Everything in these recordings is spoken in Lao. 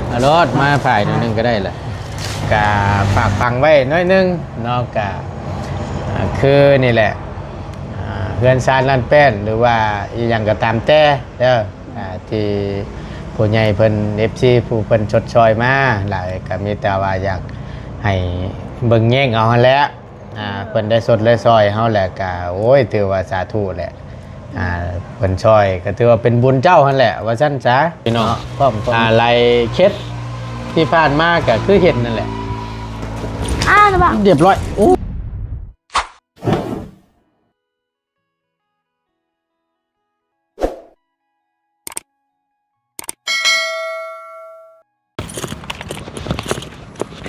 ເອົາໂລດ ມາຖ່າຍໜ້ອຍໜຶ່ງກໍໄດ້ລະ ກະຝາກຝັງໄວ້ໜ້ອຍໜຶ່ງເນາະ ກະ ອ່າ ຄືນີ້ແຫຼະ ອ່າ ເຮືອນຊານລ້ານແປ້ນ ຫຼືວ່າອີ່ຫຍັງກໍຕາມແຕ່ເດີ ອ່າ ທີ່ຜູ້ໃຫຍ່ເພິ່ນ ເອັຟຊີ ຜູ້ເພິ່ນຊົດຊ່ອຍມາຫຼາຍ ກໍມີແຕ່ວ່າຢາກໃຫ້ເບິ່ງແຍງເອົາຫັ້ນແຫຼະ ອ່າ ເພິ່ນໄດ້ຊົດໄດ້ຊ່ອຍເຮົາແຫຼະ ກໍ ໂອ້ຍ ຖືວ່າສາທຸແຫຼະ ອ່າ ເພິ່ນຊ່ອຍກໍຖືວ່າເປັນບຸນເຈົ້າຫັ້ນແຫຼະ ວ່າຊັ້ນຊະ ພີ່ນ້ອງ ເນາະ ພ້ອມ ອ່າ ໄລ່ເຄັດທີ່ຜ່ານມາກໍຄືເຫັນນັ້ນແຫຼະ ອ້າວ ລະບາ ຮຽບຮ້ອຍ ໂອ້.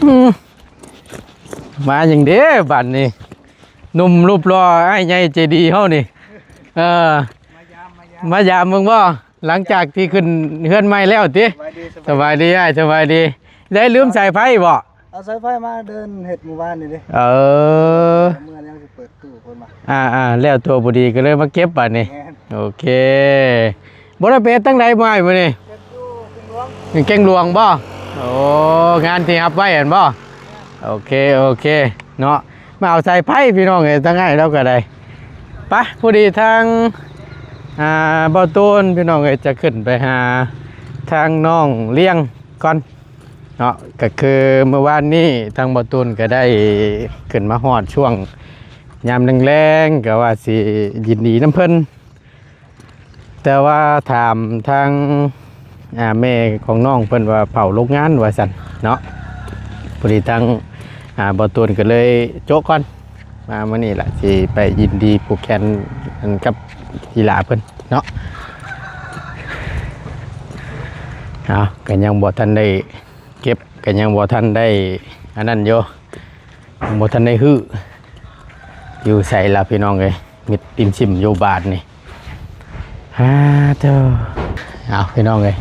ອືມ ມາຫຍັງເດ້ບາດນີ້ ໜຸ່ມຮູບຫຼໍ່ອ້າຍໃຫຍ່ໃຈດີເຮົານີ້ ເອີ ມາຢາມ ມາຢາມ ມາຢາມເບິ່ງບໍ່ ຫຼັງຈາກທີ່ຂຶ້ນເຮືອນໃໝ່ແລ້ວຕິ? ສະບາຍດີ ສະບາຍດີ ສະບາຍດີອ້າຍ ສະບາຍດີ ໄດ້ລືມສາຍໄຟບໍ່? ເອົາສາຍໄຟມາເດີນເຮັດມື້ວານນີ້ເດ້ ເອີ ເມື່ອແລ້ວຊິເປີດຕູ້ເພິ່ນວ່າ ອ່າໆ ແລ້ວຕົວພໍດີກໍເລີຍມາເກັບບາດນີ້ ແມ່ນ ໂອເຄ ບໍ່ໄດ້ໄປເຮັດທາງໃດບໍ່ອ້າຍມື້ນີ້? ເຮັດຢູ່ແກ້ງຫຼວງ ແກ້ງຫຼວງບໍ່? ໂອ້ ງານທີ່ຮັບໄວ້ຫັ້ນບໍ່? ໂອເຄ ໂອເຄເນາະ ມາເອົາສາຍໄຟພີ່ນ້ອງເອີຍ ທາງອ້າຍລາວກໍໄດ້ ໄປ ພໍດີທາງ ອ່າ ບ່າວຕູນພີ່ນ້ອງເອີຍ ຈະຂຶ້ນໄປຫາທາງນ້ອງລ້ຽງ ກ່ອນເນາະ ກໍຄືມື້ວານນີ້ທາງບ່າວຕູນກໍໄດ້ຂຶ້ນມາຮອດຊ່ວງຍາມແລງໆ ກໍວ່າຊິຍິນດີນຳເພິ່ນ ແຕ່ວ່າຖາມທາງ ອ່າ ແມ່ຂອງນ້ອງເພິ່ນວ່າເຜົາໂລງງານວ່າຊັ້ນເນາະ ພໍດີທາງ ອ່າ ບ່າວຕູນກໍເລີຍໂຈະກ່ອນ ມາມື້ນີ້ລະ ຊິໄປຍິນດີຜູກແຂນກັບອີ່ຫຼ້າເພິ່ນເນາະ ເອົາ ກໍຍັງບໍ່ທັນໄດ້ເກັບ ກໍຍັງບໍ່ທັນໄດ້ອັນນັ້ນຢູ່ ຍັງບໍ່ທັນໄດ້ຮື້ ຢູ່ໃສລະພີ່ນ້ອງເອີຍ ມິດຕິ່ມຊິມຢູ່ບາດນີ້ ຫາໂທ້ ເອົາ ພີ່ນ້ອງເອີຍ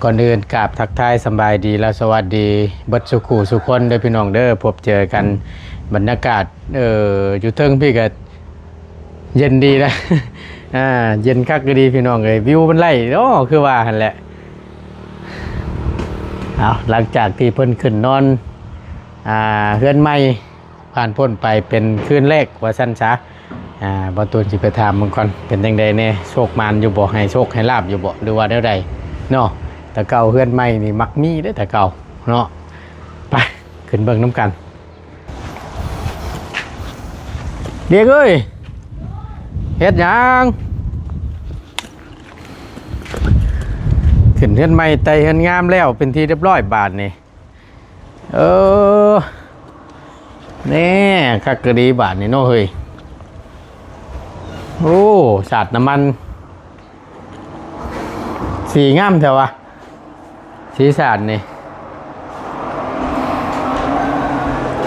ກ່ອນອື່ນກາບທັກທາຍສະບາຍດີ ແລະ ສະຫວັດດີເບິດສູ່ຄູ່ສູ່ຄົນເດີພີ່ນ້ອງເດີ ພົບເຈີກັນ ບັນຍາກາດ ເອີ ຢູ່ເທິງພີ້ກໍເຢັນດີນະ ອ່າ ເຢັນຄັກອີ່ຫຼີພີ່ນ້ອງເອີຍ ວິວມັນໄລ່ເນາະ ຄືວ່າຫັ້ນແຫຼະ ເອົາ ຫຼັງຈາກທີ່ເພິ່ນຂຶ້ນນອນ ອ່າ ເຮືອນໃໝ່ ຜ່ານພົ້ນໄປເປັນຄືນແລກວ່າຊັ້ນຊະ ອ່າ ບ່າວຕູນຊິໄປຖາມເບິ່ງກ່ອນ ເປັນຈັ່ງໃດແດ່ ໂຊກໝານຢູ່ບໍ່ ໃຫ້ໂຊກໃຫ້ລາບຢູ່ບໍ່ ຫຼືວ່າແນວໃດເນາະ ແຕ່ເກົ່າເຮືອນໃໝ່ນີ້ມັກມີເດ້ແຕ່ເກົ່າເນາະ ໄປ ຂຶ້ນເບິ່ງນຳກັນ ເດັກເອີຍ ເຮັດຫຍັງ? ຂຶ້ນເຮືອນໃໝ່ໄຕ່ເຮືອນງາມແລ້ວເປັນທີ່ຮຽບຮ້ອຍບາດນີ້ ເອີ ແນ່ ຄັກກະດີບາດນີ້ເນາະເຮີ້ຍ ໂອ້ ສາດນ້ຳມັນ ສີງາມແທ້ວະ ສີສາດນີ້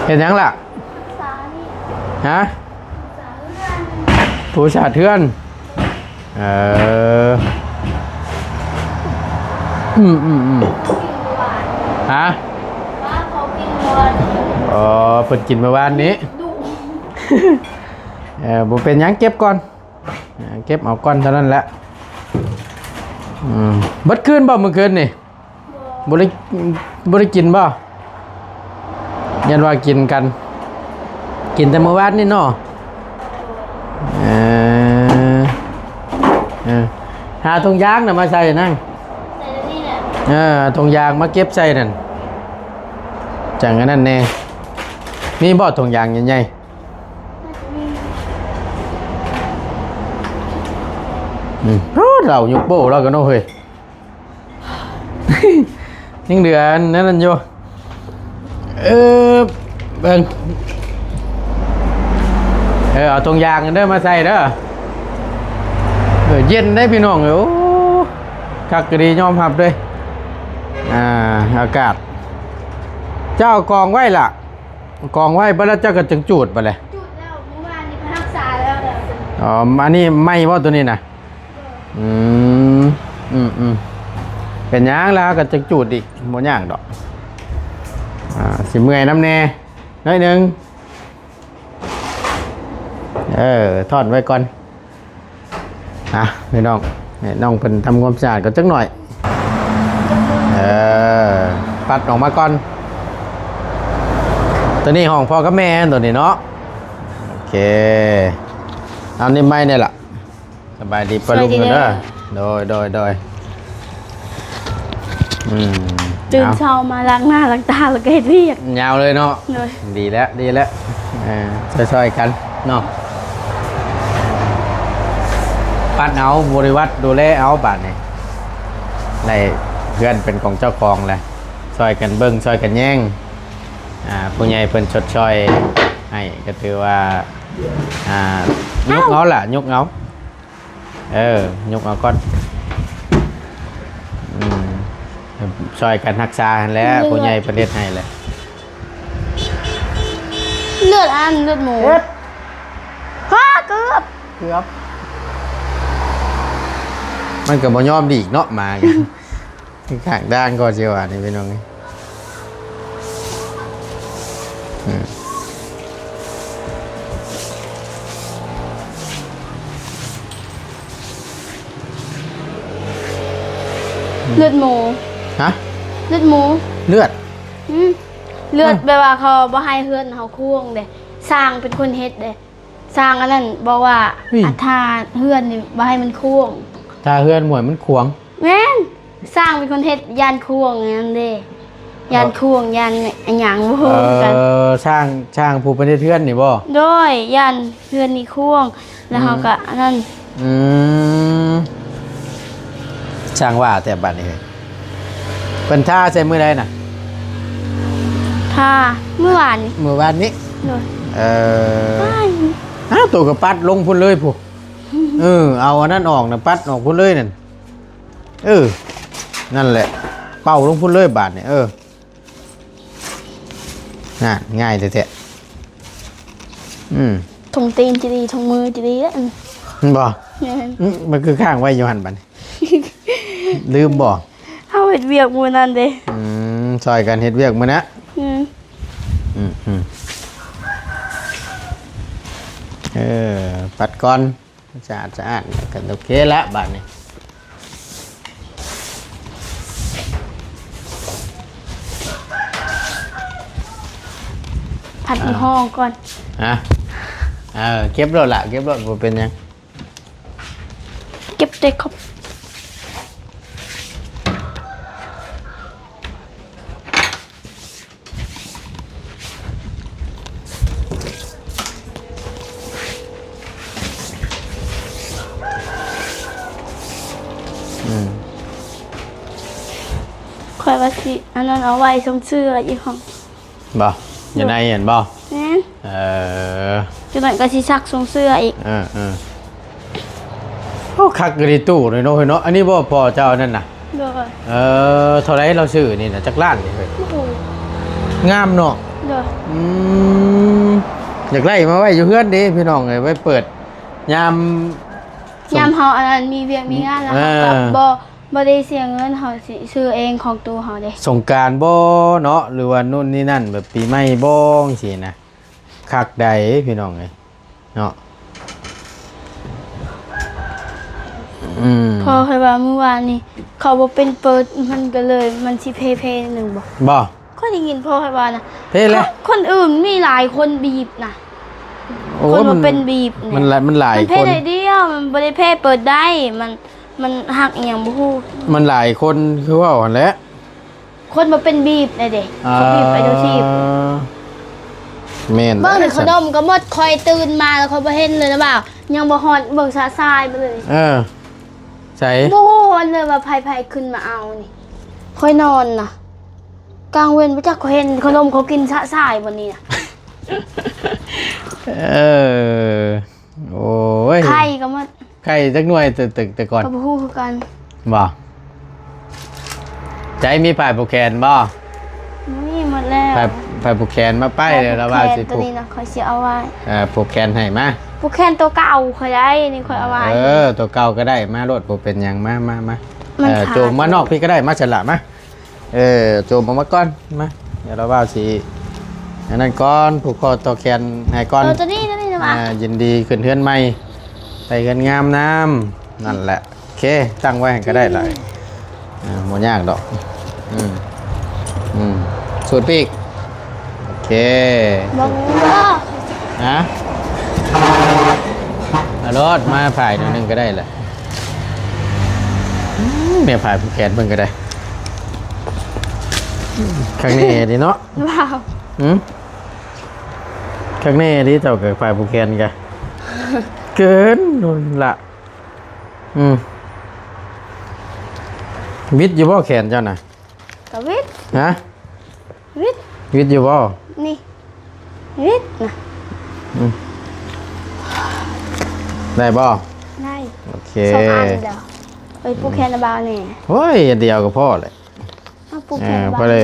ເຮັດຫຍັງລະ? ຮະ? ປູສາດເຮືອນ ເອີ ອືມໆໆ ຮະ? ອໍ ເພິ່ນກິນມື້ວານນີ້ ເອີ ບໍ່ເປັນຫຍັງ ເກັບກ່ອນ ເກັບເອົາກ່ອນເທົ່ານັ້ນແຫຼະ ອືມ ເບິດຄືນບໍ່ມື້ຄືນນີ້? ບໍ່ໄດ້ ບໍ່ໄດ້ກິນບໍ່? ຢ້ານວ່າກິນກັນ ກິນແຕ່ມື້ວານນີ້ເນາະ ເອີ ເອີ ຫາຖົງຢາງນະມາໃສ່ນາງ ໃສ່ແບບນີ້ແຫຼະ ເອີ ຖົງຢາງມາເກັບໃສ່ນັ້ນ ຈັ່ງອັນນັ້ນແດ່ ມີບໍ່ຖົງຢາງໃຫຍ່ໆ? ອືມ ໂອ້ ເຫຼົ້າຍົກໂປ້ລາວກໍເນາະເຮີ້ຍ ຍັງເຫຼືອອັນນັ້ນຢູ່ ເອີ ເບິ່ງ ເອີ ເອົາຖົງຢາງເດີມາໃສ່ເດີ ເອີ ເຢັນເດ້ພີ່ນ້ອງເອີຍ ໂອ້ ຄັກກະດີຍອມຮັບເລີຍ ອ່າ ອາກາດ ເຈົ້າເອົາກອງໄວ້ລະ ກອງໄວ້ ບັດແລ້ວເຈົ້າກໍຈຶ່ງຈູດບັດແຫຼະ ຈູດແລ້ວ ມື້ວານນີ້ໄປຮັກສາແລ້ວແຫຼະ ອໍ ອັນນີ້ໃໝ່ບໍ່ໂຕນີ້ນະ? ອືມ ອືມໆ ເປັນຫຍັງລະ ເຮົາກໍຈັ່ງຈູດອີກ ບໍ່ຍາກດອກ ອ່າ ຊິເມື່ອຍນຳແດ່ໜ້ອຍໜຶ່ງ ເອີ ຖອນໄວ້ກ່ອນ ອ່ະ ພີ່ນ້ອງ ໃຫ້ນ້ອງເພິ່ນທຳຄວາມສະອາດກ່ອນຈັກໜ້ອຍ ເອີ ປັດອອກມາກ່ອນ. ຕົວນີ້ຫ້ອງພໍ່ກັບແມ່ ຕົວນີ້ເນາະ. ໂອເຄ ເອົານີ້ໄມ້ນີ້ລະ. ສະບາຍດີປ້າລຸງເດີ. ສະບາຍດີເດີ. ໂດຍ ໂດຍ ໂດຍ. ອືມ ຕື່ນເຊົ້າມາລ້າງໜ້າລ້າງຕາ ແລ້ວກໍເຮັດວຽກ ຍາວເລີຍເນາະ. ໂດຍ. ດີແລ້ວ ດີແລ້ວ. ເອີ ຊ່ອຍໆກັນເນາະ. ປັດເອົາ ບໍລິວັດດູແລເອົາ ບາດນີ້ ໄດ້ເຮືອນເປັນຂອງເຈົ້າຂອງແລ້ວ ຊ່ອຍກັນເບິ່ງ ຊ່ອຍກັນແຍງ. ອ່າ ຜູ້ໃຫຍ່ເພິ່ນຊົດຊ່ອຍໃຫ້ ກໍຖືວ່າ ອ່າ ຍົກເອົາລະ ຍົກເອົາ. ເອີ ຍົກເອົາກ່ອນ. ອືມ ຊ່ອຍກັນຮັກສາຫັ້ນແຫຼະ. ເລືອດ ຜູ້ໃຫຍ່ເພິ່ນເຮັດໃຫ້ແຫຼະ. ເລືອດອັນ ເລືອດໝູ. ເອີ ຮາ ເກືອບ ເກືອບ. ມັນກໍບໍ່ຍອມດີກເນາະ ໝາກໍ ຂ້າງທາງກໍຊິວ່ານີ້ພີ່ນ້ອງເອີຍ. ອືມ ເລືອດໝູ. ຮະ? ເລືອດໝູ. ເລືອດ? ອືມ ເລືອດ ເອີ ແບບວ່າເຂົາບໍ່ໃຫ້ເຮືອນເຮົາຂວ້າງເດ້ ຊ່າງເປັນຄົນເຮັດເດ້. ຊ່າງອັນນັ້ນບອກວ່າ ອຸ້ຍ ອາ ຖ້າເຮືອນນີ້ບໍ່ໃຫ້ມັນຂວ້າງ ຖ້າເຮືອນໝວຍມັນຂວາງ. ແມ່ນ ຊ່າງເປັນຄົນເຮັດ ຢ້ານຂວ້າງຫັ້ນເດ້ ຢ້ານຂວ້າງ ຢ້ານອີ່ຫຍັງບໍ່ຮູ້ຄືກັນ. ເອີ ຊ່າງ ຊ່າງຜູ້ເພິ່ນເຮັດເຮືອນນີ້ບໍ່? ໂດຍ ຢ້ານເຮືອນນີ້ຂວ້າງ ແລ້ວເຮົາກໍ ອືມ ອັນນັ້ນ. ອືມ ຊ່າງວ່າແຕ່ບາດນີ້ ເພິ່ນທາໃສ່ມື້ໃດນະ? ທາມື້ວານນີ້. ມື້ວານນີ້? ໂດຍ. ເອີ ອ້າຍ ອ້າວ ໂຕກໍປັດລົງພຸ້ນເລີຍພຸ້ນ. ເອີ ເອົາອັນນັ້ນອອກນະ ປັດອອກພຸ້ນເລີຍນັ້ນ. ເອີ ນັ້ນແຫຼະ ເປົ່າລົງພຸ້ນເລີຍບາດນີ້. ເອີ ນັ້ນ ງ່າຍແທ້ໆ. ອືມ ຖົງຕີນຈະດີ ຖົງມືຈະດີແລ້ວ ແມ່ນບໍ່? ແມ່ນ. ອືມ ມັນຄືຄ້າງໄວ້ຢູ່ຫັ້ນບາດນີ້ ລືມບໍ່? ເຮົາເຮັດວຽກມື້ນັ້ນເດ້. ອືມ ຊ່ອຍກັນເຮັດວຽກມື້ນະ. ອືມ ອືມ ອືມ ເອີ ປັດກ່ອນ ສະອາດ ສະອາດ ກໍໂອເຄລະບາດນີ້. ພັດ ອ່າ ຫ້ອງກ່ອນ. ຮະ? ເອີ ເກັບໂລດລະ ເກັບໂລດ ບໍ່ເປັນຫຍັງ. ເກັບແຕ່ຂອບ ອືມ ຂ້ອຍວ່າຊິອັນນັ້ນເອົາໄວ້ສົ່ງເສື້ອອີກຫ້ອງ. ບໍ່? ຢູ່ໃນຫັ້ນບໍ່? ແມ່ນ. ເອີ ຈັກໜ້ອຍກໍຊິຊັກສົ່ງເສື້ອອີກ. ເອີ ເອີ ໂອ້ ຄັກອີ່ຫຼີຕູ້ນີ້ເນາະ ເຮີ້ຍເນາະ. ອັນນີ້ບໍ່ພໍ່ເຈົ້ານັ້ນນະ? ໂດຍ. ເອີ ເທົ່າໃດລາວຊື້ນີ້ນະ? ຈັກລ້ານນີ້ເຮີ້ຍ? ໂອ້ໂຫ ງາມເນາະ. ໂດຍ. ອືມ ຢາກໄດ້ມາໄວ້ຢູ່ເຮືອນເດ້ພີ່ນ້ອງເອີຍ ໄວ້ເປີດຍາມ ຍາມເຮົາອັນນັ້ນມີວຽກມີງານ ແລ້ວເຮົາກໍ ເອີ ບໍ່ ບໍ່ໄດ້ເສຍເງິນ ເຮົາຊິຊື້ເອງຂອງໂຕເຮົາເດ້. ສົງການບໍ່ເນາະ ຫຼືວ່າໂນ່ນນີ້ນັ້ນ ແບບປີໃໝ່ບໍ່ ຈັ່ງຊີ້ນະ ຄັກໃດ໋ພີ່ນ້ອງເອີຍເນາະ. ອືມ ພໍໃຫ້ວ່າມື້ວານນີ້ເຂົາບໍ່ເປັນເປີດ ມັນກໍເລີຍ ມັນຊິເພໆໜຶ່ງບໍ່? ບໍ່ ຂ້ອຍໄດ້ຍິນພໍ່ຂ້ອຍວ່ານະ ເພແລ້ວ ຄົນ ຄົນອື່ນມີຫຼາຍຄົນບີບນະ. ໂອ້ ຄົນບໍ່ເປັນບີບນີ້ ມັນ ມັນຫຼາຍ ມັນຫຼາຍ ມັນເພ ຄົນ ໜ້ອຍດຽວ ມັນບໍ່ໄດ້ເພເປີດໄດ້ ມັນ ມັນຮັກອີ່ຫຍັງບໍ່ຮູ້. ມັນຫຼາຍຄົນຄືເວົ້າຫັ້ນແຫຼະ ຄົນບໍ່ເປັນບີບແດ່ເດ້ ອ່າ ເຂົາບີບໄປທຸກທີບ. ແມ່ນ ເບິ່ງ ແລ້ວ ຂະໜົມກໍໝົດ ຂ້ອຍຕື່ນມາແລ້ວຂ້ອຍບໍ່ເຫັນເລີຍນະບ່າວ ຍັງບໍ່ຮອດ ເບິ່ງສະສາຍມາເລີຍ. ເອີ ໃສ ບໍ່ຮູ້ຮອດເລີຍວ່າໃຜໆຂຶ້ນມາເອົານີ້. ຂ້ອຍນອນນະ ກາງເວັນບໍ່ຈັກຂ້ອຍເຫັນຂະໜົມເຂົາກິນສະສາຍບໍ່ນີ້ນະ. ເອີ ໂອ້ຍ ໄຂ່ກໍໝົດ ໄຂ່ຈັກໜ່ວຍ ແຕ່ ແຕ່ ແຕ່ກ່ອນ ກໍບໍ່ຮູ້ຄືກັນ. ບໍ່ ໃຈມີຜ້າຜູກແຂນບໍ່? ມີໝົດແລ້ວ ຜ້າ ຜ້າຜູກແຂນມາໄປ ແລ້ວລາວວ່າຊິຜູກ ໂຕນີ້ນະ ຂ້ອຍຊິເອົາໄວ້. ເອີ ຜູກແຂນໃຫ້ມາ ຜູກແຂນໂຕເກົ່າຂ້ອຍໄດ້ນີ້ ຂ້ອຍເອົາໄວ້. ເອີ ໂຕເກົ່າກໍໄດ້ ມາໂລດ ບໍ່ເປັນຫຍັງ ມາ ມາ ມາ. ມັນ ເອີ ຂາດ ໂຈມມານອກພີ້ກໍໄດ້ ມາຊັ້ນລະ ມາ. ເອີ ໂຈມອອກມາກ່ອນ ມາ ດຽວລາວວ່າຊິອັນນັ້ນກ່ອນ ຜູກຄໍຕໍ່ແຂນໃຫ້ກ່ອນ. ເອີ ໂຕນີ້ ໂຕນີ້ນະ ອ່າ ຍິນດີຂຶ້ນເຮືອນໃໝ່ ໄດ້ເຮືອນງາມນຳ. ນັ້ນແຫຼະ ໂອເຄ ຕັ້ງໄວ້ຫັ້ນກໍໄດ້ລະ ອືມ ອ່າ ບໍ່ຍາກດອກ. ອືມ ອື ສູດປີກ. ໂອເຄ. ບໍ່ຮູ້. ຮະ? ເອົາໂລດ ມາຜາຍໜ້ອຍໜຶ່ງກໍໄດ້ລະ. ອືມ ແມ່ຜາຍຜູກແຂນເພິ່ນກໍໄດ້. ຄັກແນ່ເດເນາະ. ວ້າວ. ຫືມ? ຄັກແນ່ເດ ເຈົ້າກໍຜາຍຜູກແຂນກະ ເກີນພຸ້ນລະ. ອືມ ວິດຢູ່ບໍ່ແຂນເຈົ້ານະ? ກະວິດ. ຮະ? ວິດ. ວິດຢູ່ບໍ່? ນີ້ ວິດນະ. ອືມ ໄດ້ບໍ່? ໄດ້. ໂອເຄ ສອງອັນແລ້ວ. ໄປຜູກແຂນລະບ່າວແດ່. ໂອ້ຍ ອັນດຽວກໍພໍແຫຼະ. ເອົາຜູກແຂນ ເອີ ລະບ່າວ ພໍໄດ້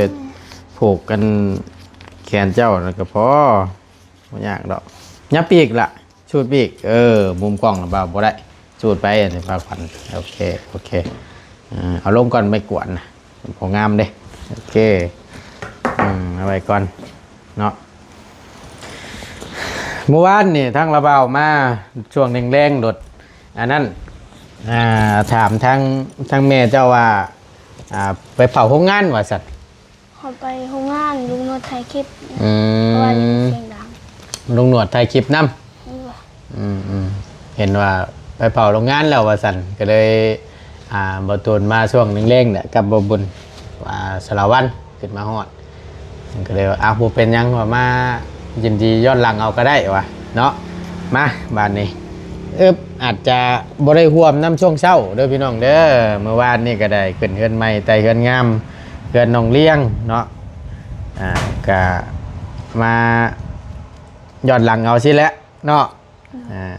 ຜູກກັນແຂນເຈົ້ານັ້ນກໍພໍ. ບໍ່ຍາກດອກ. ຫຍັບປີກລະ ສູດປີກ. ເອີ ມຸມກ້ອງລະບ່າວບໍ່ໄດ້. ສູດໄປອັນນີ້ ພາຂວັນ. ໂອເຄ ໂອເຄ. ເອົາລົງກ່ອນ ໄມ້ກວາດນະ ບໍ່ງາມເດ້. ໂອເຄ. ອືມ ເອົາໄວ້ກ່ອນເນາະ. ມື້ວານນີ້ທາງລະບ່າວມາຊ່ວງແລງໆ ໂດດ ອັນນັ້ນ ອ່າ ຖາມທາງ ທາງແມ່ເຈົ້າວ່າ ອ່າ ໄປເຝົ້າໂຮງງານວ່າຊັ້ນ. ເຮົາໄປໂຮງງານ ລຸງໜວດຖ່າຍຄລິບ. ອືມ ເພາະວ່າໄດ້ຍິນສຽງດັງ. ລຸງໜວດຖ່າຍຄລິບນຳ. ອືມ ອືມ ເຫັນວ່າໄປເຝົ້າໂຮງງານແລ້ວວ່າຊັ້ນ ກໍເລີຍ ອ່າ ບ່າວຕູນມາຊ່ວງແລງໆ ແຫຼະ ກັບບ່າວບຸນ ວ່າສາລະວັນ ຂຶ້ນມາຮອດ ເພິ່ນກໍເລີຍວ່າ ເອົ້າ ບໍ່ເປັນຫຍັງ ວ່າມາຍິນດີຍ້ອນຫຼັງເອົາກໍໄດ້ວ່າເນາະ. ມາບາດນີ້ ອຶບ ອາດຈະບໍ່ໄດ້ຮ່ວມນຳຊ່ວງເຊົ້າເດີພີ່ນ້ອງເດີ. ມື້ວານນີ້ກໍໄດ້ຂຶ້ນເຮືອນໃໝ່ ໄຕ່ເຮືອນງາມ ເຮືອນນ້ອງລ້ຽງເນາະ. ອ່າ ກະມາຍ້ອນຫຼັງເອົາຊີ້ແຫຼະເນາະ. ອ່າ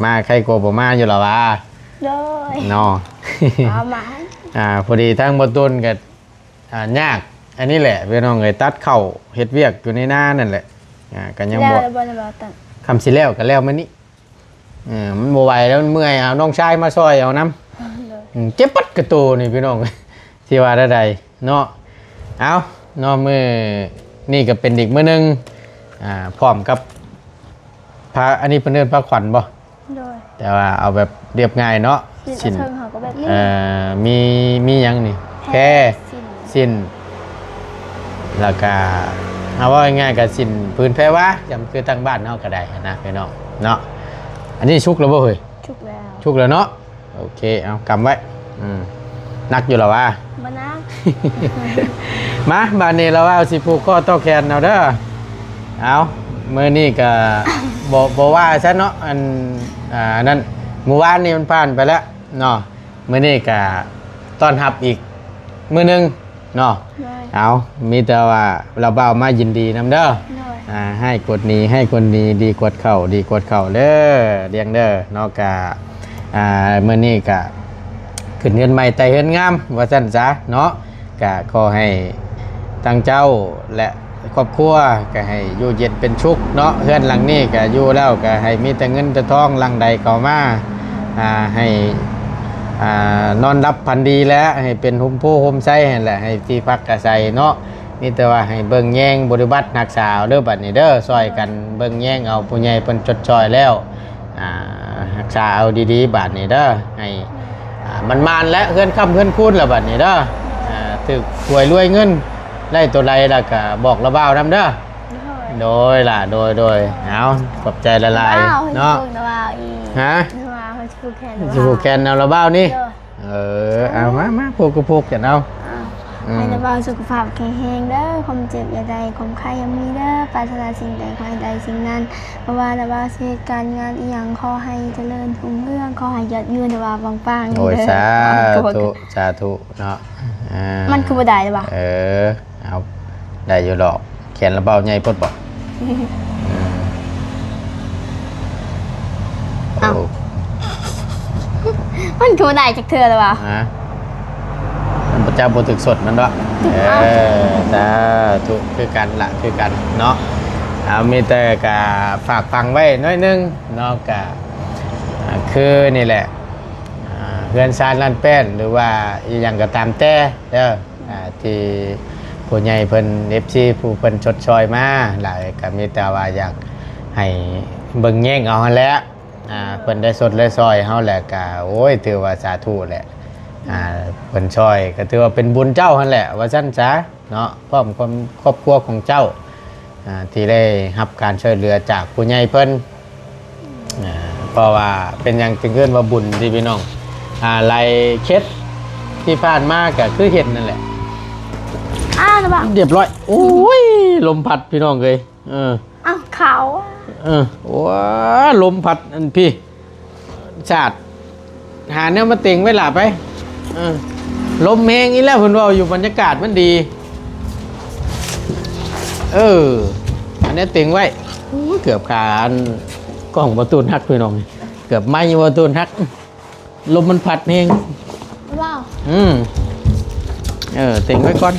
ມາໄຄກວ່າບໍ່ມາຢູ່ລະວ່າ. ໂດຍ ເນາະ. ອ່າ ພໍດີທາງບ່າວຕຸນກໍ ອ່າ ຍາກອັນນີ້ແຫຼະພີ່ນ້ອງເອີຍ ຕັດເຂົ້າເຮັດວຽກຢູ່ໃນນານັ້ນແຫຼະ. ອ່າ ກໍຍັງບໍ່ ແລ້ວບໍ່ໄດ້ບໍ່ຕັດ ຄ່ຳຊິແລ້ວກໍແລ້ວມື້ນີ້. ເອີ ມັນບໍ່ໄຫວແລ້ວ ມັນເມື່ອຍ ເອົານ້ອງຊາຍມາຊ່ອຍເອົານຳ. ໂດຍ ອືມ ເຈັບປັດກະໂຕນີ້ພີ່ນ້ອງ ຊິວ່າແນວໃດເນາະ. ເອົາເນາະ ມື້ນີ້ກໍເປັນອີກມື້ໜຶ່ງ ອ່າ ພ້ອມກັບພາ ອັນນີ້ເພິ່ນເອີ້ນພາຂວັນບໍ່? ໂດຍ ແຕ່ວ່າເອົາແບບລຽບງ່າຍເນາະ. ສິ້ນ ສິ້ນ ເທິງເຮົາກໍແບບນີ້ ເອີ ມີ ມີຫຍັງນີ້? ແພ ແພ ສິ້ນ ສິ້ນ ແລ້ວກະ ເອົາເວົ້າງ່າຍໆ ກະສິ້ນຜືນແພວາ ຈຳຄືທາງບ້ານເຮົາກໍໄດ້ຫັ້ນນະພີ່ນ້ອງເນາະ. ອັນນີ້ສຸກແລ້ວບໍ່ເຮີ້ຍ? ສຸກແລ້ວ ສຸກແລ້ວເນາະ. ໂອເຄ ເອົາກຳໄວ້. ອືມ ໜັກຢູ່ລະວ່າ? ບໍ່ໜັກ. ມາ ບາດນີ້ລະວ່າຊິຜູກຂໍ້ຕໍ່ແຂນເອົາເດີ. ເອົາ ມື້ນີ້ກະ ບໍ່ ບໍ່ວ່າຊັ້ນເນາະ ອັນ ອ່າ ນັ້ນ ມື້ວານນີ້ມັນຜ່ານໄປແລ້ວເນາະ. ມື້ນີ້ກະຕ້ອນຮັບອີກມື້ໜຶ່ງເນາະ. ໂດຍ ເອົາ ມີແຕ່ວ່າລາວບ່າວມາຍິນດີນຳເດີ. ໂດຍ ອ່າ ຮ້າຍກວດໜີ ຮ້າຍກວດໜີ ດີກວດເຂົ້າ ດີກວດເຂົ້າເດີ ລ້ຽງເດີເນາະ. ກະ ອ່າ ມື້ນີ້ກະຂຶ້ນເຮືອນໃໝ່ໄຕ່ເຮືອນງາມ ວ່າຊັ້ນຊະເນາະ. ກະຂໍໃຫ້ທັງເຈົ້າ ແລະ ຄອບຄົວກໍໃຫ້ຢູ່ເຢັນເປັນສຸກເນາະ. ເຮືອນຫຼັງນີ້ກໍຢູ່ແລ້ວກໍໃຫ້ມີແຕ່ເງິນແຕ່ທອງຫຼັ່ງໄຫຼເຂົ້າມາ ອ່າ ໃຫ້ ອ່າ ນອນຫຼັບຝັນດີ ແລະ ໃຫ້ເປັນຮົ່ມໂພຮົ່ມໄຊຫັ້ນແຫຼະ ໃຫ້ທີ່ພັກອາໄສເນາະ. ມີແຕ່ວ່າໃຫ້ເບິ່ງແຍງບໍລິບັດຮັກສາເອົາເດີ ບາດນີ້ເດີ ຊ່ອຍກັນເບິ່ງແຍງເອົາ ຜູ້ໃຫຍ່ເພິ່ນຊົດຊ່ອຍແລ້ວ ອ່າ ຮັກສາເອົາດີໆ ບາດນີ້ເດີ ໃຫ້ ອ່າ ໝານໆ ແລະ ເຮືອນຄ້ຳເຮືອນຄູນລະບາດນີ້ເດີ. ອ່າ ຖືກຫວຍລວຍເງິນ ໄດ້ໂຕໃດລະກະບອກລະບ່າວນຳເດີ. ໂດຍ ໂດຍລະ ໂດຍ ໂດຍ. ເອົາ ຂອບໃຈຫຼາຍໆ ລະບ່າວເນາະ. ຊິຜູກລະບ່າວອີກ. ຮະ? ລະບ່າວ ຊິຜູກແຂນລະບ່າວ ຊິຜູກແຂນເອົາລະບ່າວນີ້. ໂດຍ ເອີ ເອົາ ມາ ມາ ຜູກກໍຜູກກັນເອົາ. ອ່າ ອືມ ໃຫ້ລະບ່າວສຸຂະພາບແຂງແຮງເດີ ຄວາມເຈັບຢ່າໄດ້ ຄວາມໄຂ້ຢ່າມີເດີ ປາດຖະໜາສິ່ງໃດຂໍໃຫ້ໄດ້ສິ່ງນັ້ນ ບໍ່ວ່າລະບ່າວຊິເຮັດການງານອີ່ຫຍັງ ຂໍໃຫ້ຈະເລີນຮຸ່ງເຮືອງ ຂໍໃຫ້ຍອດເງິນລະບ່າວປັງໆ. ໂອ້ຍ ເດີ ສາທຸ ສາທຸເນາະ. ອ່າ ມັນຄືບໍ່ໄດ້ລະຫວາ? ເອີ ເອົາ ໄດ້ຢູ່ດອກ ແຂນລະບ່າວໃຫຍ່ໂພດບໍ? ອືມ ເອົ້າ ໂອ້ ມັນຄືບໍ່ໄດ້ຈັກເທື່ອລະຫວາ? ຮະ? ມັນບໍ່ຈັບບໍ່ຖືກສົດມັນເນາະ. ເອີ ສາທຸ ຄືກັນລະ ຄືກັນເນາະ. ເອົາ ມີແຕ່ກະຝາກຝັງໄວ້ໜ້ອຍໜຶ່ງເນາະ ກະ ອ່າ ຄືນີ້ແຫຼະ ອ່າ ເຮືອນຊານລ້ານແປ້ນ ຫຼືວ່າອີ່ຫຍັງກໍຕາມແຕ່ເດີ ອ່າ ທີ່ຜູ້ໃຫຍ່ເພິ່ນ ເອັຟຊີ ຜູ້ເພິ່ນຊົດຊ່ອຍມາຫຼາຍ ກໍມີແຕ່ວ່າຢາກໃຫ້ເບິ່ງແຍງເອົາຫັ້ນແຫຼະ. ອ່າ ເພິ່ນໄດ້ຊົດໄດ້ຊ່ອຍເຮົາແຫຼະ ກໍ ໂອ້ຍ ຖືວ່າສາທຸແຫຼະ. ອ່າ ເພິ່ນຊ່ອຍກໍຖືວ່າເປັນບຸນເຈົ້າຫັ້ນແຫຼະ ວ່າຊັ້ນຊະ ເນາະ ພ້ອມຄອບຄົວຂອງເຈົ້າ ອ່າ ທີ່ໄດ້ຮັບການຊ່ວຍເຫຼືອຈາກຜູ້ໃຫຍ່ເພິ່ນ ອ່າ ເພາະວ່າເປັນຫຍັງຈຶ່ງເອີ້ນວ່າບຸນຕິພີ່ນ້ອງ ອ່າ ໄລ່ເຄັດທີ່ຜ່ານມາກໍຄືເຮັດນັ້ນແຫຼະ ອ້າວ ລະບາດ ຮຽບຮ້ອຍ ໂອ້ຍ ລົມພັດພີ່ນ້ອງເອີຍ ເອີ ອ້າວ ເຂົາ ເອີ ໂອ້ຍ ລົມພັດອັນພີ້ ສາດ ຫາແນວມາເຕັງໄວ້ຫຼ້າໄປ ເອີ ລົມແຮງອີກແລ້ວ ເພິ່ນເວົ້າຢູ່ ບັນຍາກາດມັນດີ ເອີ ຫາແນວເຕັງໄວ້ ໂອ້ຍ ເກືອບຂາອັນ ກ້ອງບໍ່ຕູນຫັກພີ່ນ້ອງ ເກືອບໄມບໍ່ຕູນຫັກ ລົມມັນພັດແຮງ ວ້າວ ອືມ ເອີ ເຕັງໄວ້ກ່ອນ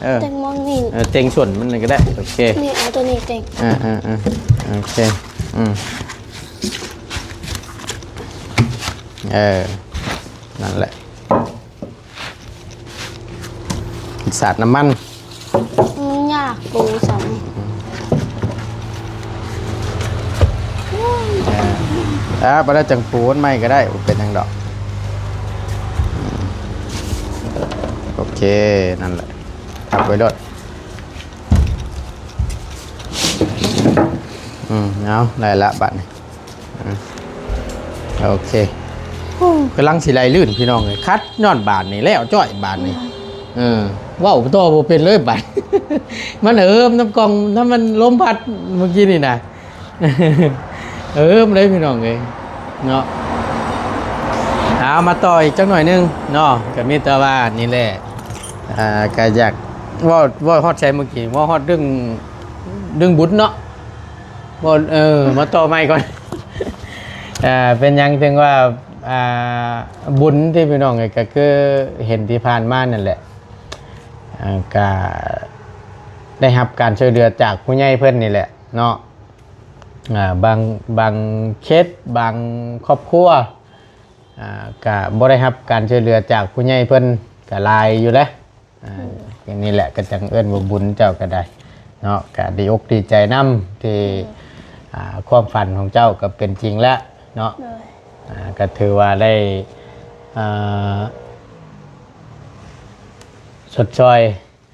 ເອີ ເຕັງໝ່ອງນີ້ ເອີ ເຕັງສ່ວນມັນນີ້ກໍໄດ້ ໂອເຄ ນີ້ ເອົາຕົວນີ້ເຕັງ ອ່າໆໆ ໂອເຄ ອືມ ເອີ ນັ້ນແຫຼະ ສາດນ້ຳມັນ ມັນຍາກປູຊັ້ນນີ້ ເອີ ອ່າ ບໍ່ໄດ້ ຈັ່ງປູອັນໃໝ່ກໍໄດ້ ບໍ່ເປັນຫຍັງດອກ ໂອເຄ ນັ້ນແຫຼະ ທັບໄວ້ໂລດ ອືມ ເອົາ ໄດ້ລະບາດນີ້ ອືມ ໂອເຄ ໂອ້ ກຳລັງຊິໄລ່ລື່ນພີ່ນ້ອງເອີຍ ຂັດຍ້ອນບາດນີ້ ແລ້ວຈ້ອຍບາດນີ້ ເອີ ເວົ້າຕໍ່ບໍ່ເປັນເລີຍບາດ ມັນເຫີມນຳກ້ອງ ນຳມັນລົມພັດມື້ກີ້ນີ້ນະ ເອີ ບໍ່ໄດ້ພີ່ນ້ອງເອີຍເນາະ ເອົາມາຕໍ່ອີກຈັກໜ້ອຍໜຶ່ງເນາະ ກໍມີແຕ່ວ່ານີ້ແຫຼະ ອ່າ ກໍຢາກເວົ້າ ເວົ້າຮອດໃສມື້ກີ້ ເວົ້າຮອດເລື່ອງ ເລື່ອງບຸນເນາະ ເວົ້າ ເອີ ມາຕໍ່ໃໝ່ກ່ອນ ອ່າ ເປັນຫຍັງເຖິງວ່າ ອ່າ ບຸນທີ່ພີ່ນ້ອງເອີຍ ກໍຄືເຫັນທີ່ຜ່ານມານັ້ນແຫຼະ ອ່າ ກໍໄດ້ຮັບການຊ່ວຍເຫຼືອຈາກຜູ້ໃຫຍ່ເພິ່ນນີ້ແຫຼະເນາະ ອ່າ ບາງ ບາງເຂດ ບາງຄອບຄົວ ອ່າ ກະບໍ່ໄດ້ຮັບການຊ່ວຍເຫຼືອຈາກຜູ້ໃຫຍ່ເພິ່ນກະຫຼາຍຢູ່ແຫຼະ ອ່າ ອືມ ຢ່າງນີ້ແຫຼະ ກະຈັ່ງເອີ້ນວ່າບຸນເຈົ້າກະໄດ້ເນາະ ກະດີອົກດີໃຈນຳທີ່ ອືມ ອ່າ ຄວາມຝັນຂອງເຈົ້າກະເປັນຈິງແລ້ວເນາະ ໂດຍ ອ່າ ກະຖືວ່າໄດ້ ອ່າ ຊົດຊ່ອຍ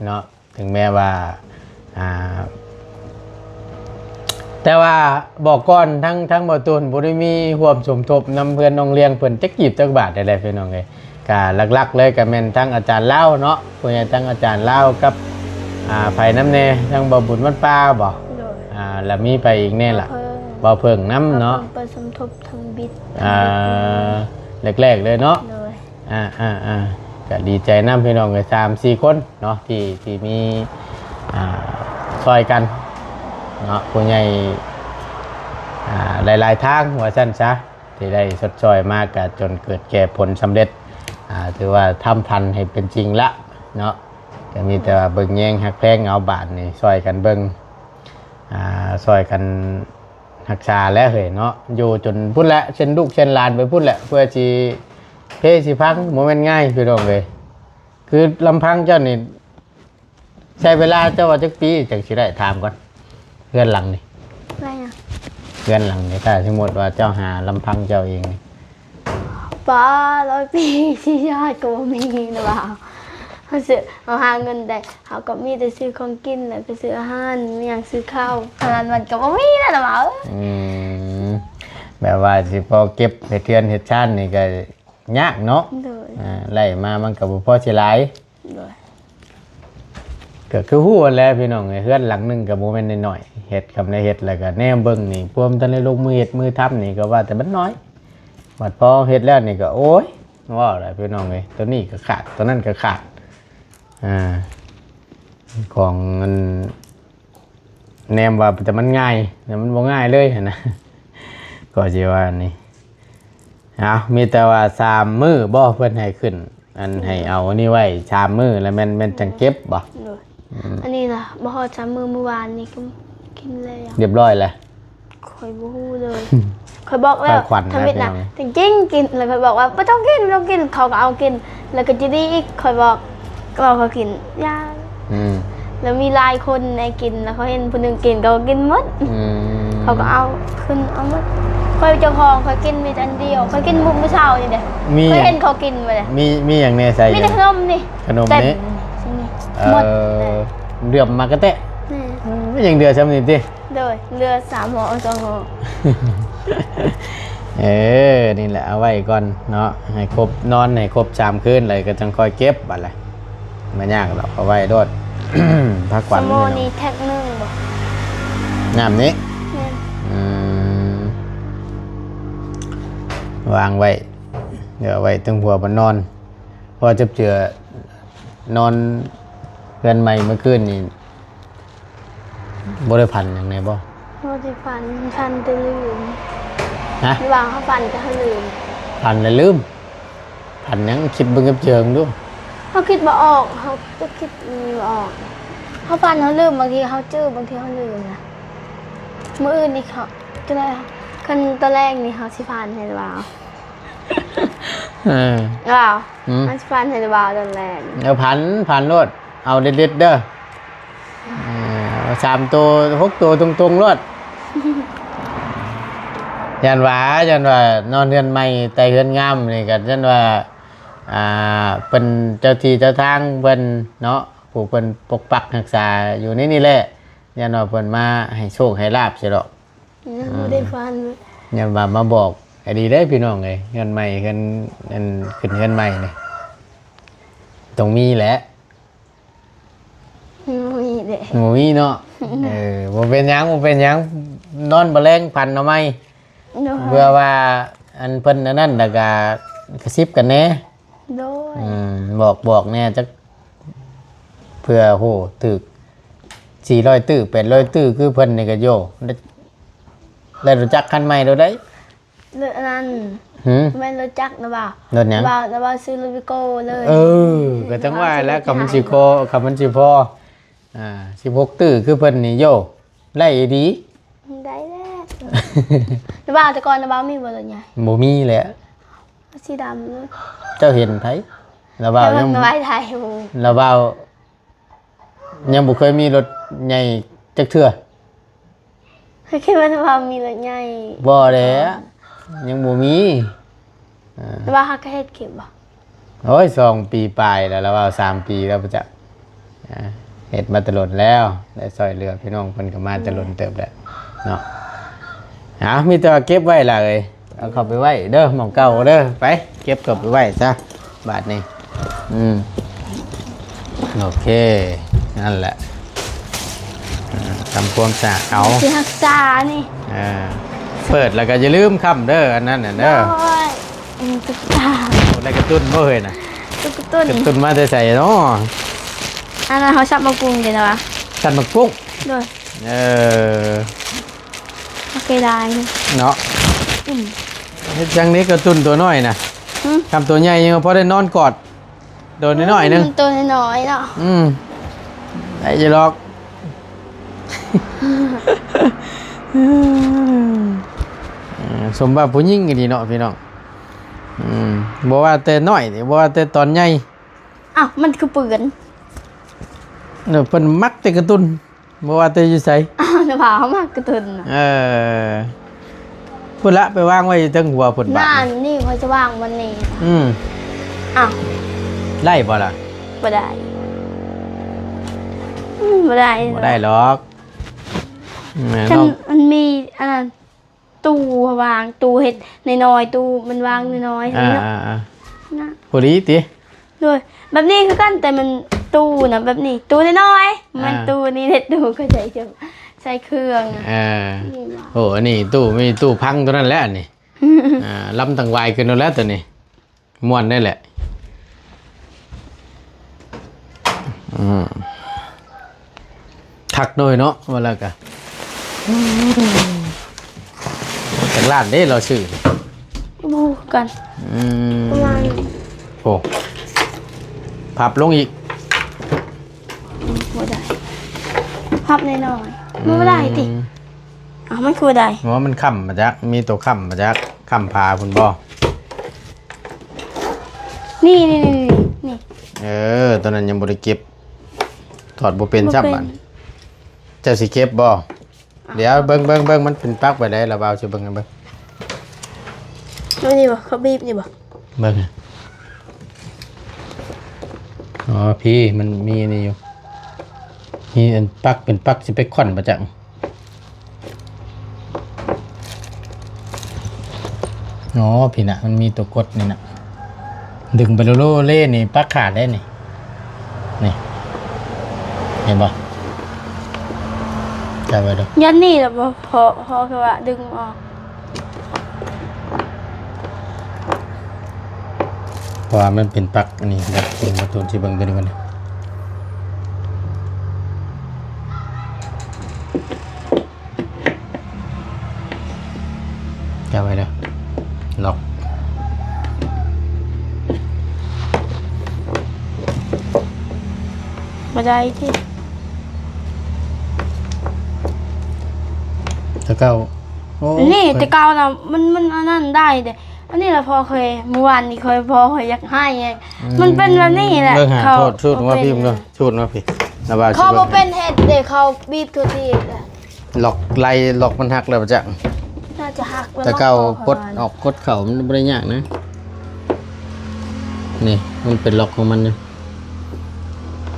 ເນາະ ເຖິງແມ່ວ່າ ອ່າ ແຕ່ວ່າບອກກ່ອນ ທັງ ທັງບໍ່ຕູນບໍ່ໄດ້ມີຮ່ວມສົມທົບນຳເພື່ອນນ້ອງລ້ຽງເພິ່ນຈັກກີບຈັກບາດໃດໆ ພີ່ນ້ອງເອີຍ ກະຫຼັກໆເລີຍກະແມ່ນທັງອາຈານລາວເນາະ ຜູ້ໃຫຍ່ທັງອາຈານລາວກັບ ອ່າ ໃຜນຳແດ່ ທັງບໍ່ບຸນວັດປ່າບໍ ໂດຍ ອ່າ ລະມີໃຜອີກແດ່ລະ ບໍ່ເພິ່ງນຳເນາະ ເພິ່ນສົມທົບທຳອິດ ອ່າ ແລກໆເລີຍເນາະ ໂດຍ ອ່າໆໆ ກະດີໃຈນຳພີ່ນ້ອງເອີຍ ສາມສີ່ຄົນເນາະ ທີ່ ທີ່ມີ ອ່າ ຊ່ອຍກັນເນາະ ຜູ້ໃຫຍ່ ອ່າ ຫຼາຍໆທາງວ່າຊັ້ນຊະ ທີ່ໄດ້ຊົດຊ່ອຍມາກະຈົນເກີດແກ່ຜົນສຳເລັດ ອ່າ ຖືວ່າທຳຝັນໃຫ້ເປັນຈິງລະເນາະ ກະມີແຕ່ວ່າເບິ່ງແຍງຮັກແພງເອົາ ບາດນີ້ຊ່ອຍກັນເບິ່ງ ອ່າ ຊ່ອຍກັນ ຮັກສາແຫຼະເຮີ້ຍເນາະ ຢູ່ຈົນພຸ້ນແຫຼະ ເຊັ່ນລູກເຊັ່ນຫຼານໄປພຸ້ນແຫຼະ ເພື່ອຊິເພຊິພັງ ບໍ່ແມ່ນງ່າຍພີ່ນ້ອງເອີຍ ຄືລຳພັງເຈົ້ານີ້ ໃຊ້ເວລາເຈົ້າວ່າຈັກປີຈັ່ງຊິໄດ້ ຖາມກ່ອນ ເຮືອນຫຼັງນີ້ ວ່າຫຍັງ? ເຮືອນຫຼັງນີ້ ຖ້າສົມມຸດວ່າເຈົ້າຫາລຳພັງເຈົ້າເອງນີ້ ປ້າ ຮ້ອຍປີຊິຍາດກໍບໍ່ມີນະວ່າ ເຮົາຊື້ ເຮົາຫາເງິນໄດ້ ເຮົາກໍມີແຕ່ຊື້ຂອງກິນ ແລ້ວກໍຊື້ອາຫານ ມີຫຍັງ ຊື້ເຂົ້າ ເທົ່ານັ້ນມັນກໍບໍ່ມີແລ້ວນະວ່າ ອືມ ແບບວ່າຊິພໍເກັບເຮັດເຮືອນເຮັດຊານນີ້ກໍຍາກເນາະ ໂດຍ ອ່າ ໄລ່ມາມັນກໍບໍ່ພໍຊິຫຼາຍ ໂດຍ ກໍຄືຮູ້ຫັ້ນແຫຼະພີ່ນ້ອງເອີຍ ເຮືອນຫຼັງໜຶ່ງກໍບໍ່ແມ່ນນ້ອຍໆ ເຮັດ ຄຳໄດ້ເຮັດ ແລ້ວກໍແນມເບິ່ງນີ້ ພວມທັນໄດ້ລົງມືເຮັດມືທຳນີ້ ກໍວ່າແຕ່ມັນນ້ອຍ ບັດພໍເຮັດແລ້ວນີ້ກໍ ໂອ້ຍ ເວົ້າແຫຼະພີ່ນ້ອງເອີຍ ໂຕນີ້ກໍຂາດ ໂຕນັ້ນກໍຂາດ ອ່າ ຂອງມັນ ແນມວ່າແຕ່ມັນງ່າຍ ແຕ່ມັນບໍ່ງ່າຍເລີຍຫັ້ນນະ ກໍຊິວ່ານີ້ ເອົາ ມີແຕ່ວ່າສາມມື້ບໍ ເພິ່ນໃຫ້ຂຶ້ນ ອັນ ໃຫ້ເອົາອັນນີ້ໄວ້ສາມມື້ ແລ້ວແມ່ນ ແມ່ນຈັ່ງເກັບບໍ? ໂດຍ ອືມ ອັນນີ້ນະ ບໍ່ຮອດສາມມື້ ມື້ວານນີ້ກໍກິນແລ້ວ ຮຽບຮ້ອຍແລ້ວ. ຂ້ອຍບໍ່ຮູ້ເລີຍ ຂ້ອຍບອກແລ້ວ ຂວັນ ທຳອິດນະ ຈະກິນ ກິນ ແລ້ວຂ້ອຍບອກວ່າ ບໍ່ຕ້ອງກິນ ບໍ່ຕ້ອງກິນ ເຂົາກໍເອົາກິນ ແລ້ວກໍຈະດີອີກ ຂ້ອຍບອກ ກໍເຂົາກິນ ຢ່າ ອືມ ແລ້ວມີຫຼາຍຄົນໃຫ້ກິນ ແລ້ວເຂົາເຫັນຜູ້ໜຶ່ງກິນ ເຂົາກໍກິນໝົດ ອືມ ເຂົາກໍເອົາຂຶ້ນ ເອົາໝົດ ຂ້ອຍເຈົ້າຂອງ ຂ້ອຍກິນມີແຕ່ອັນດຽວ ຂ້ອຍກິນມື້ ມື້ເຊົ້ານີ້ເດ້ ມີ ຂ້ອຍເຫັນເຂົາກິນມາເດ້ ມີ ມີຫຍັງແດ່ໃສ່ ມີແຕ່ຂະໜົມນີ້ ຂະໜົມນີ້ ແຕ່ ເອີ ໝົດແລ້ວ ເຫຼືອມມາກະແຕະ ແມ່ນ ເອີ ຍັງເຫຼືອຊ່ຳນີ້ຕິ? ໂດຍ ເຫຼືອສາມຫໍ່ສອງຫໍ່ ເອີ ນີ້ແຫຼະ ເອົາໄວ້ກ່ອນເນາະ ໃຫ້ຄົບ ນອນໃຫ້ຄົບສາມຄືນ ແລ້ວກໍຈັ່ງຄ່ອຍເກັບບາດລະ ບໍ່ຍາກດອກ ເອົາໄວ້ໂລດ ຜັກຫວັນ ສາມຫໍ່ນີ້ແທັກໜຶ່ງບໍ່? ນ້ຳນີ້? ແມ່ນ ອືມ ວາງໄວ້ ດຽວເອົາໄວ້ເທິງຫົວບ່ອນນອນ ເພາະວ່າຈັບເຈື່ອນອນເຮືອນໃໝ່ມື້ຄືນນີ້ ບໍ່ໄດ້ຝັນຫຍັງແດ່ບໍ່? ບໍ່ໄດ້ຝັນ ຝັນແຕ່ລືມ. ຮະ? ວ່າເຮົາຝັນແຕ່ເຮົາລືມ. ຝັນແລ້ວລືມ? ຝັນຫຍັງ? ຄິດເບິ່ງກັບເຈີເບິ່ງດູ. ເຮົາຄິດບໍ່ອອກ ເຮົາຈະຄິດບໍ່ອອກ. ເຮົາຝັນເຮົາລືມ ບາງທີເຮົາຈື່ ບາງທີເຮົາລືມນະ. ມື້ອື່ນນີ້ເຂົາ ຈັ່ງໃດ ຄັນຕອນແລງນີ້ເຮົາຊິຝັນໃຫ້ວ່າ ເອີ ວ່າ ອືມ ມັນຊິຝັນໃຫ້ວ່າຕອນແລງ. ເອີ ຝັນ ຝັນໂລດ. ເອົາເດັດໆເດີ ເອີ ສາມໂຕ ຫົກໂຕຕົງໆໂລດ ຢ້ານວ່າ ຢ້ານວ່ານອນເຮືອນໃໝ່ ໄຕ່ເຮືອນງາມນີ້ກໍຢ້ານວ່າ ອ່າ ເພິ່ນເຈົ້າທີ່ເຈົ້າທາງເພິ່ນເນາະ ຜູ້ເພິ່ນປົກປັກຮັກສາຢູ່ໃນນີ້ແຫຼະ ຢ້ານວ່າເພິ່ນມາໃຫ້ໂຊກໃຫ້ລາບຊີ້ດອກ. ຍັງບໍ່ໄດ້ຝັນ ຢ້ານວ່າມາບອກ. ອາ ດີເດ້ພີ່ນ້ອງເອີຍ ເຮືອນໃໝ່ ເຮືອນ ອັນ ຂຶ້ນເຮືອນໃໝ່ນີ້ ຕ້ອງມີແຫຼະ. ບໍ່ມີເດ້ ບໍ່ມີເນາະ. ເອີ ບໍ່ເປັນຫຍັງ ບໍ່ເປັນຫຍັງ ນອນບໍ່ແລງຝັນເອົາໃໝ່. ໂດຍ ເພື່ອວ່າ ອັນ ເພິ່ນອັນນັ້ນ ແລ້ວກະກະຊິບກັນແດ່. ໂດຍ ອືມ ບອກ ບອກແດ່ຈັກ ເພື່ອ ໂຫ ຖືກສີ່ຮ້ອຍຕື້ ແປດຮ້ອຍຕື້ ຄືເພິ່ນນີ້ກະ ໂຢ ໄດ້ ໄດ້ລົດຈັກຄັນໃໝ່ໂລດໃດ. ລົດອັນນັ້ນ ຫື ແມ່ນລົດຈັກນະວ່າ ລົດຫຍັງ? ວ່າ ນະວ່າຊື້ລົດວິໂກ້ເລີຍ. ເອີ ກະຈັ່ງວ່າແຫຼະ ຄັນມັນຊິພໍ ຄັນມັນຊິພໍ ອ່າ ສິບຫົກຕື້ ຄືເພິ່ນນີ້ ໂຢ ໄດ້ອີ່ຫຼີ. ໄດ້ແລ້ວ ນະບ່າວ ແຕ່ກ່ອນນະບ່າວມີບໍ່ລົດໃຫຍ່? ບໍ່ມີແຫຼະ ສີດຳ. ເຈົ້າເຫັນໃຜ? ລະບ່າວຍັງ ລະບ່າວຍັງບໍ່ເຄີຍມີລົດໃຫຍ່ຈັກເທື່ອ. ເຄີຍຄິດວ່ານະບ່າວມີລົດໃຫຍ່? ບໍ່ແຫຼະ ຍັງບໍ່ມີ. ເອີ ລະບ່າວຫາກະເຮັດຄລິບບໍ່? ໂອ້ຍ ສອງປີປາຍແລ້ວ ລະບ່າວ ສາມປີແລ້ວບໍ່ຈັກ. ອ່າ ເຮັດມາແຕ່ດົນແລ້ວ ໄດ້ຊ່ອຍເຫຼືອພີ່ນ້ອງເພິ່ນກໍມາແຕ່ດົນເຕີບແລ້ວເນາະ. ເອົາ ມີແຕ່ວ່າເກັບໄວ້ລະເອີຍ ເອົາເຂົ້າໄປໄວ້ເດີ ໝ່ອງເກົ່າເດີ ໄປເກັບເຂົ້າໄປໄວ້ຊະບາດນີ້. ອືມ ໂອເຄ ນັ້ນແຫຼະ ອ່າ ທຳຄວາມສະອາດເອົາ ຊິຮັກສານີ້. ເອີ ເປີດແລ້ວກໍຢ່າລືມຄ້ຳເດີ ອັນນັ້ນນະເດີ. ໂອ້ຍ ອືມ ຕຸກຕາ ໂອ້ ໄດ້ກາຕູນບໍ່ເຮີ້ຍນະ? ກາຕູນ ກາຕູນມາແຕ່ໃສເນາະ? ອັນນັ້ນເຮົາສັບໝາກກຸ້ງເດ້ນະວະ? ສັບໝາກກຸ້ງ? ໂດຍ ເອີ ໂອເຄ ໄດ້ເນາະ. ອືມ ເຮັດຫຍັງນີ້ກາຕູນຕົວນ້ອຍນະ? ຫື ຄຳຕົວໃຫຍ່ຍັງພໍໄດ້ນອນກອດ ໂດຍນ້ອຍໆໜຶ່ງ ໂຕນ້ອຍໆເນາະ. ອືມ ໄດ້ຢູ່ດອກ. ເອີ ສົມວ່າຜູ້ຍິງອີ່ຫຼີເນາະພີ່ນ້ອງ. ອືມ ບໍ່ວ່າແຕ່ນ້ອຍ ບໍ່ວ່າແຕ່ຕອນໃຫຍ່. ອ້າວ ມັນຄືປືນ. ເອີ ເພິ່ນມັກແຕ່ກາຕູນ ບໍ່ວ່າແຕ່ຢູ່ໃສ. ອ້າວ ນະບ່າວມັກກາຕູນນະ. ເອີ ພຸ້ນລະ ໄປວາງໄວ້ຢູ່ເທິງຫົວພຸ້ນບາດ. ນັ້ນ ນີ້ຂ້ອຍຈະວາງບ່ອນນີ້. ອືມ ອ້າວ ໄດ້ບໍ່ລະ? ບໍ່ໄດ້ ອືມ ບໍ່ໄດ້ ບໍ່ໄດ້ດອກ. ແມ່ນ ຄັນມັນມີອັນນັ້ນ ຕູ້ວາງ ຕູ້ເຮັດນ້ອຍໆ ຕູ້ມັນວາງນ້ອຍໆ ອ່າ ເນາະ ອ່າໆ ນະ ພໍດີຕິ. ໂດຍ ແບບນີ້ຄືກັນ ແຕ່ມັນ ຕູ້ນະ ແບບນີ້ຕູ້ນ້ອຍໆ ມັນ ອ່າ ຕູ້ນີ້ເຮັດຕູ້ ເຂົ້າໃຈ ຈະໃສ່ເຄື່ອງ. ເອີ ນີ້ວ່າ ໂອ້ ອັນນີ້ຕູ້ ມີຕູ້ພັງຕົວນັ້ນແຫຼະ ອັນນີ້ ອ່າ ລຳຕັ້ງວາຍຂຶ້ນໂລດແຫຼະ ຕົວນີ້ ມ່ວນໄດ້ແຫຼະ. ອືມ ຄັກໂດຍເນາະ ວ່າແລ້ວກະ ຈັກລ້ານເດ້ລາວຊື້? ບໍ່ຮູ້ຄືກັນ. ອືມ ປະມານ ໂອ້ ພັບລົງອີກ. ອືມ ບໍ່ໄດ້ ພັບນ້ອຍໆ ມັນບໍ່ໄດ້ຕິ. ອືມ ອ້າວ ມັນຄືບໍ່ໄດ້? ບໍ່ ມັນຄ້ຳມາຈາກ ມີໂຕຄ້ຳມາຈາກ ຄ້ຳຝາພຸ້ນບໍ່? ນີ້ໆໆໆ ນີ້ ເອີ ຕອນນັ້ນຍັງບໍ່ໄດ້ເກັບ ຖອດບໍ່ເປັນຊ້ຳ. ບໍ່ເປັນ ບາດນີ້ ເຈົ້າຊິເກັບບໍ່? ດຽວ ເບິ່ງ ເບິ່ງ ເບິ່ງ ມັນເປັນປັກແບບໃດ ລະບ່າວຊິເບິ່ງໃຫ້ເບິ່ງ. ເອົານີ້ບໍ່? ເຂົາບີບນີ້ບໍ່? ເບິ່ງ ໂອ້ ອໍ ພີ້ ມັນມີອັນນີ້ຢູ່ ມີອັນປັກ ເປັນປັກຊິໄປຂ້ອນປະຈັກ. ອໍ ພີ້ນະ ມັນມີຕົວກົດນີ້ນະ ດຶງໄປໂລເລນີ້ ປັກຂາດເດ້ນີ້ ນີ້ ເຫັນບໍ່? ຈັບໄວ້ດູ ຢ້ານນີ້ລະບໍ່ພໍ ພໍຄືວ່າດຶງອອກ ເພາະວ່າມັນເປັນປັກອັນນີ້ນະ ເປັນປະຕູ ຊິເບິ່ງຕົວນີ້ກ່ອນ. ຈັບໄວ້ເດີ ລັອກ ບໍ່ໄດ້ຕິ ແຕ່ເກົ່າ ໂອ້ ນີ້ ແຕ່ເກົ່ານະ ມັນ ມັນອັນນັ້ນໄດ້ເດ້ ອັນນີ້ລະພໍ່ເຄີຍ ມື້ວານນີ້ຂ້ອຍ ພໍ່ຂ້ອຍຢາກໃຫ້ ອືມ ມັນເປັນແບບນີ້ແຫຼະ ເບິ່ງຫາ ເຂົາ ໂທດ ໂທດມາພີ້ ເບິ່ງ ໂທດມາພີ້ ລະວ່າ ເຂົາບໍ່ເປັນເຮັດເດ້ ເຂົາບີບທົ່ວທີບ ລັອກໄລ່ ລັອກມັນຫັກແລ້ວບໍ່ຈັກ ໜ້າຈະຫັກແລ້ວ ແຕ່ເກົ່າ ມັນກໍ ປົດອອກ ກົດເຂົ້າ ມັນບໍ່ໄດ້ຍາກນະ ນີ້ ມັນເປັນລັອກຂອງມັນຢູ່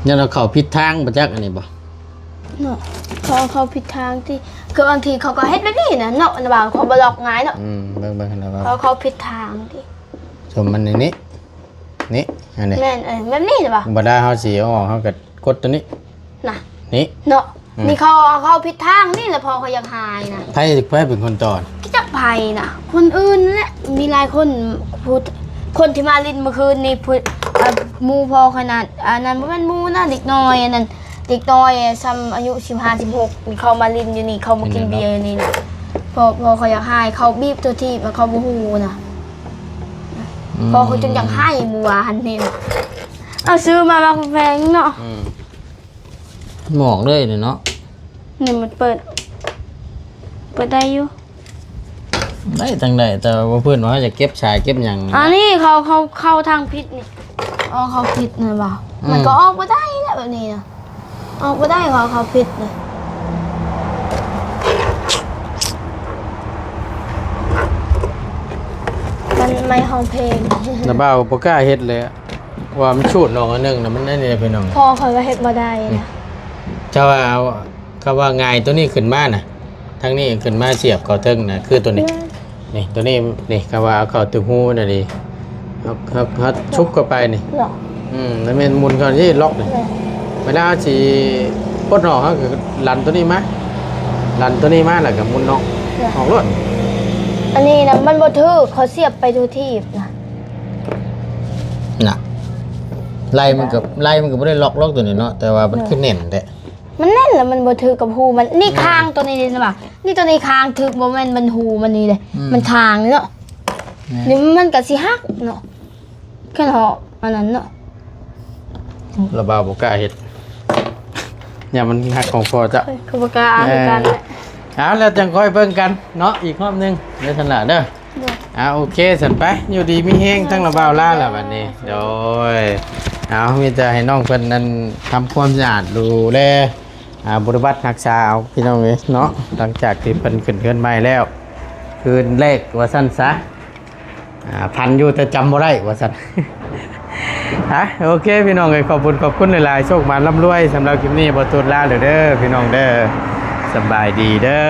ຍັງເອົາເຂົ້າຜິດທາງບໍ່ຈັກ ອັນນີ້ບໍ່ ເນາະ ເຂົາເຂົ້າຜິດທາງຕິ ຄືບາງທີເຂົາກໍເຮັດແບບນີ້ນະເນາະ ລະວ່າເຂົາບໍ່ລັອກງ່າຍເນາະ ອືມ ເບິ່ງໆ ລະວ່າ ເຂົາເຂົ້າຜິດທາງຕິ ສົມມັນນີ້ ນີ້ ນີ້ ອັນນີ້ ແມ່ນ ເອີ ແບບນີ້ລະວ່າ ບັນດາເຮົາຊິເອົາອອກ ເຮົາກໍກົດຕົວນີ້ ນະ ນີ້ ເນາະ ອືມ ນີ້ເຂົາເຂົ້າຜິດທາງ ນີ້ລະພໍ່ຂ້ອຍຢາກຫາຍນະ ໃຜ ໃຜເປັນຄົນຕໍ່ ຈັກໃຜນະ ຄົນອື່ນແຫຼະ ມີຫຼາຍຄົນ ຜູ້ ຄົນທີ່ມາຫຼິ້ນມື້ຄືນນີ້ ຜູ້ ເອີ ໝູ່ພໍ່ຂ້ອຍນັ້ນ ອັນນັ້ນບໍ່ແມ່ນໝູ່ນະ ເດັກນ້ອຍ ອັນນັ້ນ ເດັກນ້ອຍຊ່ຳອາຍຸສິບຫ້າ ສິບຫົກ ເຂົາມາຫຼິ້ນຢູ່ນີ້ ເຂົາມາກິນເບຍຢູ່ນີ້ນະ ພໍ່ ພໍ່ຂ້ອຍຢາກຫາຍ ເຂົາບີບໂທທີບ ເຂົາບໍ່ຮູ້ນະ ອືມ ພໍ່ຂ້ອຍຈົນຢາກຫາຍມື້ວານນີ້ນະ ເອົາຊື້ມາບັກແພງເນາະ ອືມ ໝອກເລີຍນີ້ເນາະ ນີ້ມັນເປີດ ເປີດໄດ້ຢູ່ ໄດ້ ຕັ້ງໄດ້ ແຕ່ວ່າເພິ່ນວ່າເຮົາຈະເກັບສາຍເກັບຫຍັງ ອັນນີ້ເຂົາ ເຂົາ ເຂົ້າທາງຜິດນີ້ ເອົາເຂົ້າຜິດນັ້ນວ່າ ອືມ ມັນກໍອອກບໍ່ໄດ້ແຫຼະແບບນີ້ນະ ອອກບໍ່ໄດ້ ເຂົາ ເຂົ້າຜິດນະ ມັນໄມ້ຮ້ອງເພງ ລະບ່າວບໍ່ກ້າເຮັດແຫຼະ ວ່າມັນສູດອອກອັນໜຶ່ງນະ ມັນອັນນີ້ນະພີ່ນ້ອງ ພໍ່ຂ້ອຍວ່າເຮັດບໍ່ໄດ້ນະ ເຈົ້າວ່າເອົາ ຄຳວ່າຫງາຍຕົວນີ້ຂຶ້ນມານະ ທາງນີ້ຂຶ້ນມາສຽບເຂົ້າເທິງນະ ຄືຕົວນີ້ ແມ່ນ ນີ້ ຕົວນີ້ ນີ້ ຄຳວ່າເອົາເຂົ້າຕຶກຮູນະນີ້ ເຮົາ ເຮົາ ເຮົາຊຸກເຂົ້າໄປນີ້ ອືມ ແລ້ວແມ່ນໝູນເຂົ້ານີ້ລັອກນີ້ ແມ່ນ ເວລາເຮົາຊິປົດອອກ ເຮົາກໍລັນຕົວນີ້ມາ ລັນຕົວນີ້ມາ ແລ້ວກໍໝູນອອກ ແມ່ນ ອອກໂລດ ອັນນີ້ນະ ມັນບໍ່ຖືກ ເຂົາສຽບໄປທົ່ວທີບນະ ນະ ໄລ່ມັນກໍ ໄລ່ມັນກໍບໍ່ໄດ້ລັອກ ລັອກຕົວນີ້ເນາະ ແຕ່ວ່າມັນ ແມ່ນ ຄືແໜ້ນແທ້ ມັນແໜ້ນແລ້ວມັນບໍ່ຖືກກັບຮູມັນ ນີ້ ແມ່ນ ຄາງຕົວນີ້ເດ້ ວ່າ ນີ້ຕົວນີ້ຄາງຖືກບໍ່ແມ່ນ ມັນຮູມັນນີ້ເດ້ ອືມ ມັນທາງນີ້ເນາະ ແມ່ນ ນີ້ມັນກໍຊິຫັກເນາະ ຄັນເຮົາອັນນັ້ນເນາະ ລະບ່າວບໍ່ກ້າເຮັດ ຢ້ານມັນຫັກຂອງພໍ່ເຈົ້າ ຂ້ອຍກໍບໍ່ກ້າຄືກັນແຫຼະ ເອີ ເອົາ ແລ້ວຈັ່ງຄ່ອຍເບິ່ງກັນເນາະ ອີກຮອບໜຶ່ງ ເດີ ຊັ້ນລະເດີ. ໂດຍ ອ່າ ໂອເຄ ຊັ້ນໄປ ຢູ່ດີມີແຮງ ໂດຍ ທັງລະບ່າວລາລະບັດນີ້ ໂດຍ ເອົາ ມີແຕ່ໃຫ້ນ້ອງເພິ່ນນັ້ນທຳຄວາມສະອາດ ດູແລ ອ່າ ບົວລະບັດຮັກສາເອົາ ພີ່ນ້ອງເອີຍເນາະ ຫຼັງຈາກທີ່ເພິ່ນຂຶ້ນເຮືອນໃໝ່ແລ້ວ ຄືນແລກວ່າຊັ້ນຊະ ອ່າ ຝັນຢູ່ແຕ່ຈຳບໍ່ໄດ້ວ່າຊັ້ນ ອ່າ ໂອເຄ ພີ່ນ້ອງເອີຍ ຂອບຄຸນ ຂອບຄຸນຫຼາຍໆ ໂຊກໝານລ່ຳລວຍ ສຳລັບຄລິບນີ້ ບໍ່ຕູດລາເດີ ພີ່ນ້ອງເດີ ສະບາຍດີເດີ.